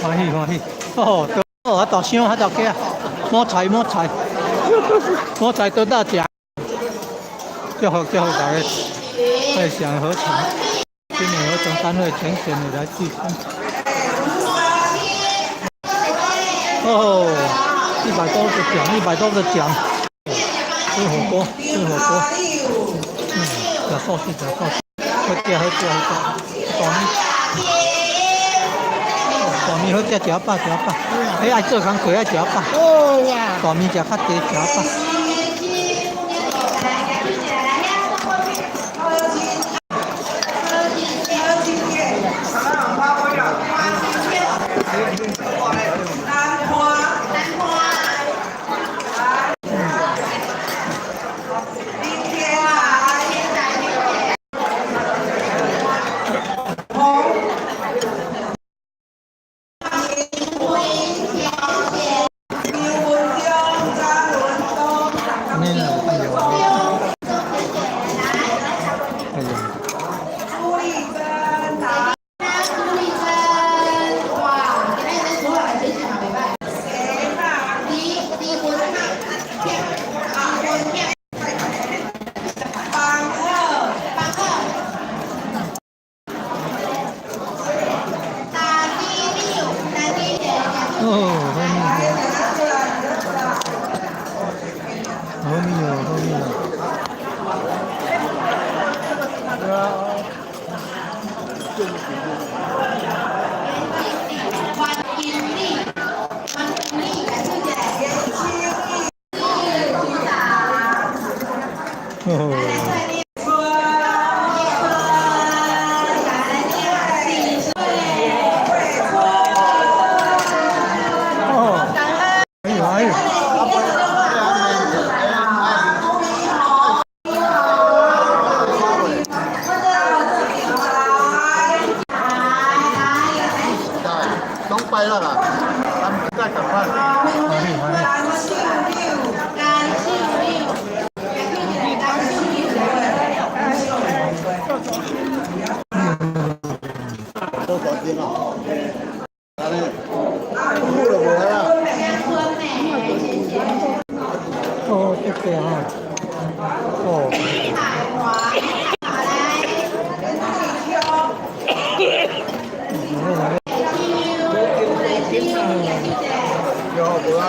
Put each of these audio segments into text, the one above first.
歡喜歡喜。哦，哦，較大箱，較大個，摸菜摸菜，摸菜都大食。祝福祝福大家，愛上好成，今年合成單位全選的來聚餐。哦，100多個獎，100多個獎。吃火鍋，吃火鍋。嗯，食壽司，食壽司，好食好食好食。大麵，大麵好食，食飽食飽。欸，愛做工課愛食飽。大麵食較濟，食飽。哦，好味哦，好味哦，好味哦。哦，哎呦哎呦！攏拜啦啦，咱再趕快。歡喜歡喜。都大間啦，安尼，有就無啦。哦，這個啊，哦。有無啊？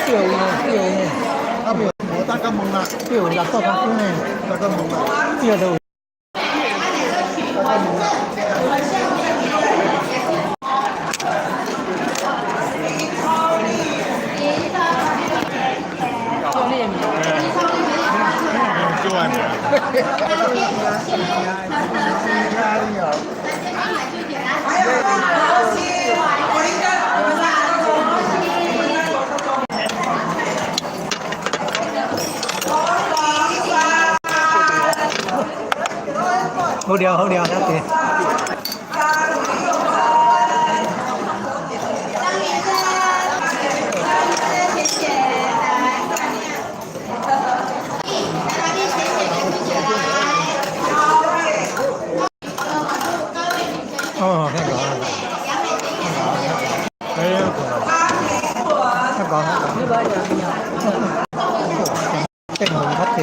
釣魚呢，釣魚呢。啊無，無大家問啦。釣魚六個較久呢。大家問啦。釣都有。大家問啦。好料好料，遐濟。哦，遐個，哎呀，遐個，這門較濟。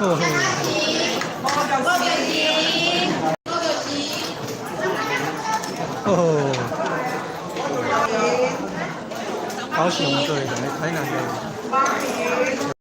好好。哦，高雄對，台南的。